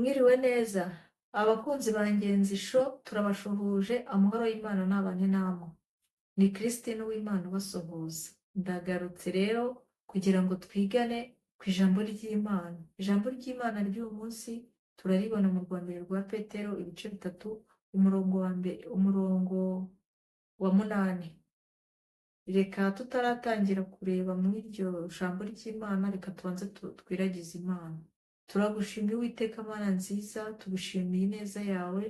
Mwiriwe neza abakunzi ba Ngenzi Show, turabashuhuje, amahoro y'Imana nabane namwe. Ni Christine Uwimana ubasuhuza. Ndagarutse rero kugira ngo twigane ku ijambo ry'Imana. Ijambo ry'Imana ry'uyu munsi turaribona mu rwa mbere rwa Petero ibice 3, umurongo wa mbere, umurongo wa 8. Reka tutaratangira kureba muri iryo jambo ry'Imana, reka tubanze twiragize Imana. Turagushimiye Uwiteka Mana nziza, tugushimiye ineza yawe,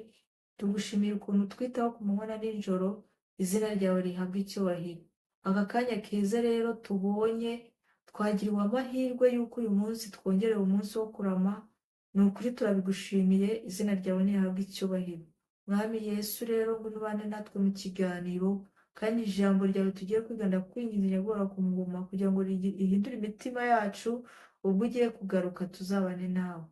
tugushimiye ukuntu twitaho ku manywa na nijoro, izina ryawe rihabwe icyubahiro. Aka kanya keza rero tubonye, twagiriwe amahirwe y'uko uyu munsi twongerewe umunsi wo kurama, ni ukuri turabigushimiye, izina ryawe nirihabwe icyubahiro. Mwami Yesu rero ngwino ubane natwe mu kiganiro, kandi ijambo ryawe tugiye kwiga ndakwinginze nyagora ku ngoma kugira ngo rihindure imitima yacu, ubwo ugiye kugaruka tuzabane nawe.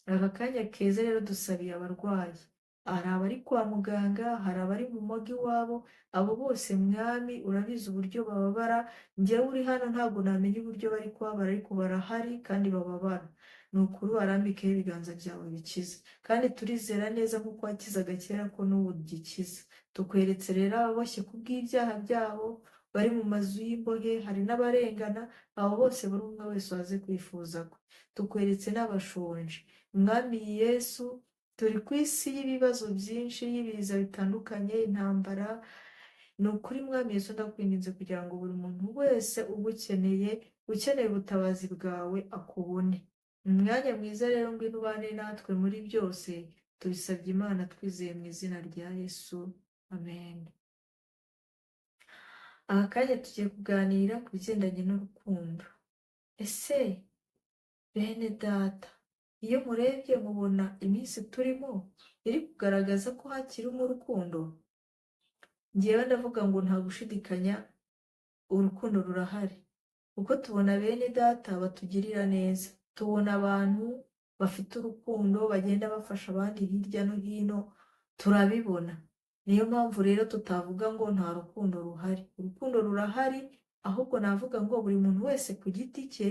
Aka kanya keza rero dusabiye abarwayi, hari abari kwa muganga, hari abari mu mago iwabo, abo bose Mwami urabizi uburyo bababara, njyewe uri hano ntabwo namenya uburyo bari kubabara, ariko barahari kandi bababara. Ni ukuri warambikeho ibiganza byawe bikiza, kandi turizera neza nk'uko wakizaga kera ko n'ubu ugikiza. Tukweretse rero ababoshye kubw'ibyaha byabo, bari mu mazu y'imbohe, hari n'abarengana, abo bose buri umwe wese waze kwifuza kwe. Tukweretse n'abashonje. Mwami Yesu, turi ku isi y'ibibazo byinshi, y'ibiza bitandukanye, intambara. Ni ukuri Mwami Yesu ndakwinginze kugira ngo buri muntu wese ugukeneye, ukeneye ubutabazi bwawe akubone. Umwanya mwiza rero ngwino ubane natwe muri byose, tubisabye Imana twizeye mu izina rya Yesu. Amen. Aka kanya tugiye kuganira ku bigendanye n'urukundo. Ese bene data, iyo murebye mubona iminsi turimo iri kugaragaza ko hakirimo urukundo? Njyewe ndavuga ngo nta gushidikanya, urukundo rurahari, kuko tubona bene data batugirira neza, tubona abantu bafite urukundo bagenda bafasha abandi hirya no hino, turabibona. Niyo mpamvu rero tutavuga ngo nta rukundo ruhari. Urukundo rurahari, ahubwo navuga ngo buri muntu wese ku giti cye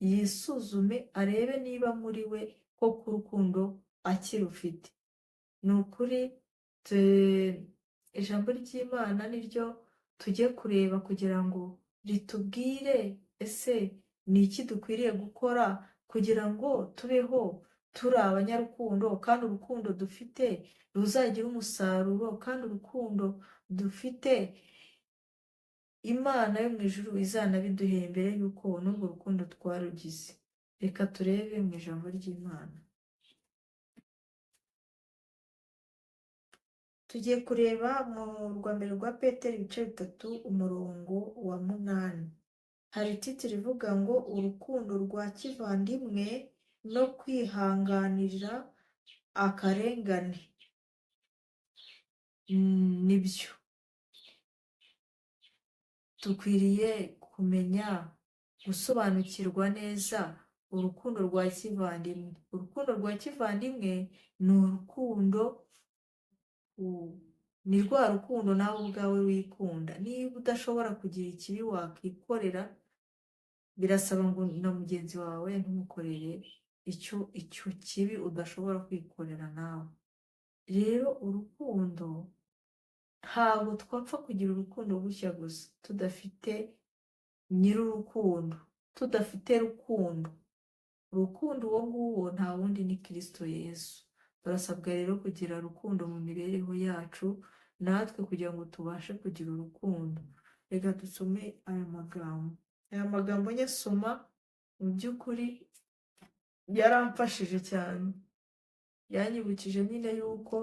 yisuzume arebe niba muri we koko urukundo akirufite. Ni ukuri ijambo ry'Imana niryo tujye kureba kugira ngo ritubwire ese ni iki dukwiriye gukora kugira ngo tubeho turi abanyarukundo, kandi urukundo dufite ruzagira umusaruro, kandi urukundo dufite Imana yo mu ijuru izanabiduhembere yuko n'urwo rukundo twarugize. Reka turebe mu ijambo ry'Imana. Tugiye kureba mu rwa mbere rwa Petero ibice 3 umurongo wa 8. Hari titire ivuga ngo urukundo rwa kivandimwe no kwihanganira akarengane. Nibyo dukwiriye kumenya gusobanukirwa neza urukundo rwa kivandimwe. Urukundo rwa kivandimwe ni urukundo ni rwa rukundo nawe ubwawe wikunda. Niba udashobora kugira ikibi wakikorera, birasaba ngo na mugenzi wawe ntumukorere icyo kibi udashobora kwikorera nawe. Rero urukundo ntabwo twapfa kugira urukundo gutya gusa tudafite nyir'urukundo, tudafite rukundo. Urukundo uwo nguwo nta wundi ni Kristo Yesu. Turasabwa rero kugira urukundo mu mibereho yacu, natwe kugira ngo tubashe kugira urukundo. Reka dusome aya magambo. Aya magambo nyasoma mu by'ukuri yaramfashije cyane, yanyibukije nyine yuko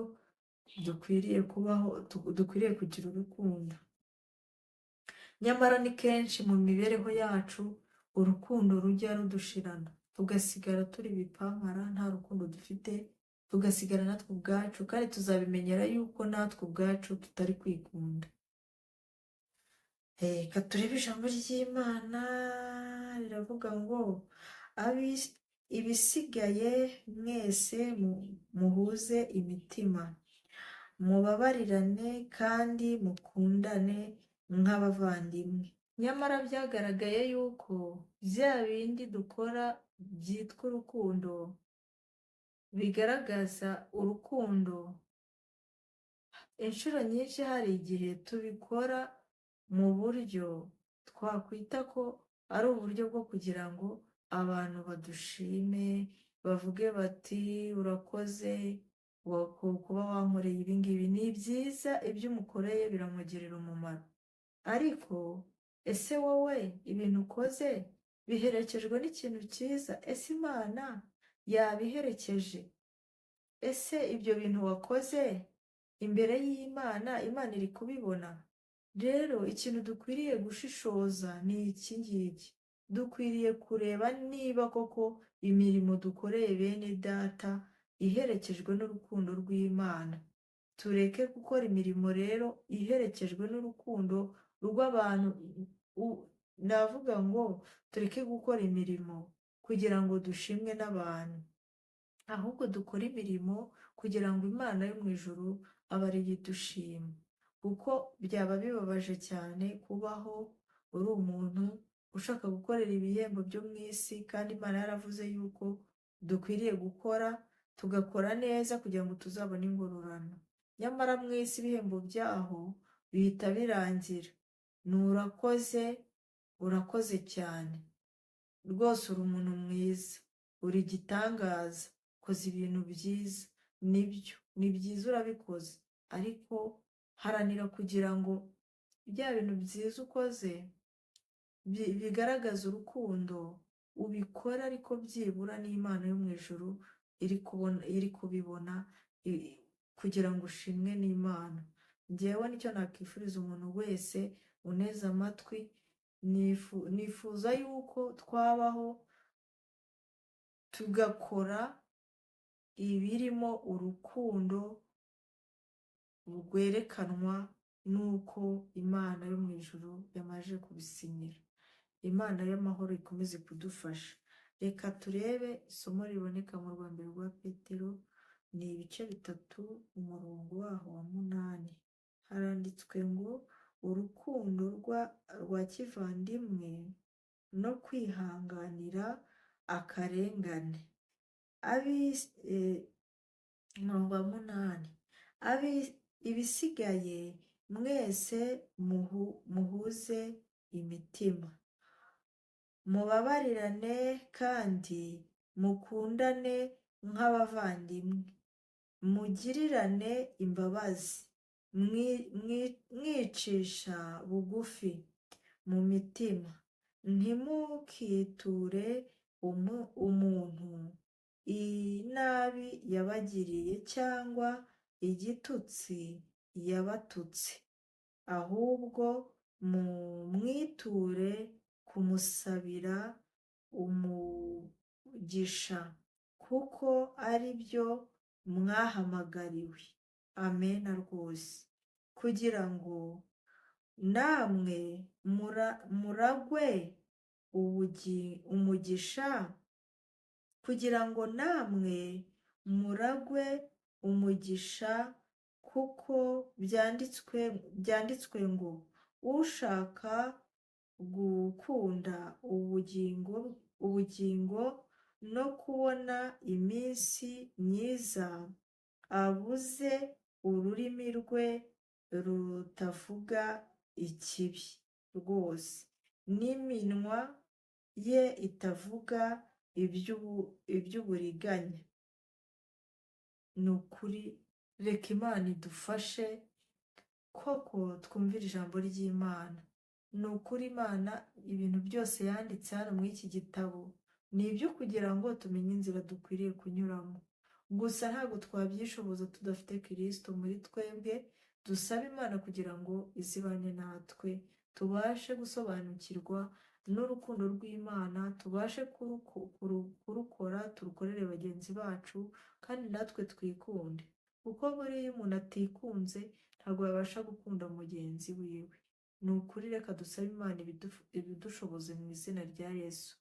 dukwiriye kubaho, dukwiriye kugira urukundo. Nyamara ni kenshi mu mibereho yacu urukundo rujya rudushirana, tugasigara turi ibipampara, nta rukundo dufite, tugasigara natwe ubwacu, kandi tuzabimenyera yuko natwe ubwacu tutari kwikunda. Reka turebe ijambo ry'Imana riravuga ngo ibisigaye mwese muhuze imitima, mubabarirane kandi mukundane nk'abavandimwe. Nyamara byagaragaye yuko bya bindi dukora byitwa urukundo bigaragaza urukundo, inshuro nyinshi hari igihe tubikora mu buryo twakwita ko ari uburyo bwo kugira ngo abantu badushime, bavuge bati urakoze kuba wankoreye ibi ngibi. Ni byiza, ibyo umukoreye biramugirira umumaro, ariko ese wowe ibintu ukoze biherekejwe n'ikintu cyiza? Ese Imana yabiherekeje? Ese ibyo bintu wakoze imbere y'Imana, Imana iri kubibona? Rero ikintu dukwiriye gushishoza ni iki ngiki: dukwiriye kureba niba koko imirimo dukoreye bene data iherekejwe n'urukundo rw'Imana. Tureke gukora imirimo rero iherekejwe n'urukundo rw'abantu. Navuga ngo tureke gukora imirimo kugira ngo dushimwe n'abantu, ahubwo dukore imirimo kugira ngo Imana yo mu ijuru abe ariyo idushima. Kuko byaba bibabaje cyane kubaho uri umuntu ushaka gukorera ibihembo byo mu isi, kandi Imana yaravuze yuko dukwiriye gukora, tugakora neza kugira ngo tuzabone ingororano. Nyamara mu isi ibihembo byaho bihita birangira. Ni urakoze, urakoze cyane rwose, uri umuntu mwiza, uri igitangaza, ukoze ibintu byiza. Nibyo, ni byiza urabikoze, ariko haranira kugira ngo bya bintu byiza ukoze bigaragaza urukundo, ubikore ariko byibura n'Imana yo mu ijuru iri kubona, iri kubibona, kugira ngo ushimwe n'Imana. Njyewe nicyo nakwifuriza umuntu wese uneze amatwi, nifuza yuko twabaho tugakora ibirimo urukundo rwerekanwa n'uko Imana yo mu ijuru yamaze kubisinyira. Imana y'amahoro ikomeze kudufasha. Reka turebe isomo riboneka mu rwa mbere rwa Petero, ni ibice 3, umurongo waho wa 8. Haranditswe ngo urukundo rwa kivandimwe no kwihanganira akarengane. Umurongo wa 8. Ibisigaye mwese muhuze imitima, mubabarirane kandi mukundane nk'abavandimwe, mugirirane imbabazi, mwicisha bugufi mu mitima, ntimukiture umuntu inabi yabagiriye cyangwa igitutsi yabatutse, ahubwo mumwiture kumusabira umugisha, kuko ari byo mwahamagariwe. Amena rwose, kugira ngo namwe muragwe umugisha, kugira ngo namwe muragwe umugisha, kuko byanditswe ngo ushaka gukunda ubugingo no kubona iminsi myiza, abuze ururimi rwe rutavuga ikibi rwose, n'iminwa ye itavuga iby'uburiganya. Ni ukuri, reka Imana idufashe koko twumvire ijambo ry'Imana. Ni ukuri, Imana ibintu byose yanditse hano muri iki gitabo ni ibyo kugira ngo tumenye inzira dukwiriye kunyuramo. Gusa ntabwo twabyishoboza tudafite Kristo muri twebwe. Dusabe Imana kugira ngo izibane natwe, tubashe gusobanukirwa n'urukundo rw'Imana, tubashe kurukora, turukorere bagenzi bacu, kandi natwe twikunde. Kuko buriya iyo umuntu atikunze ntabwo yabasha gukunda mugenzi wiwe. Ni ukuri, reka dusabe Imana ibidushoboze mu izina rya Yesu.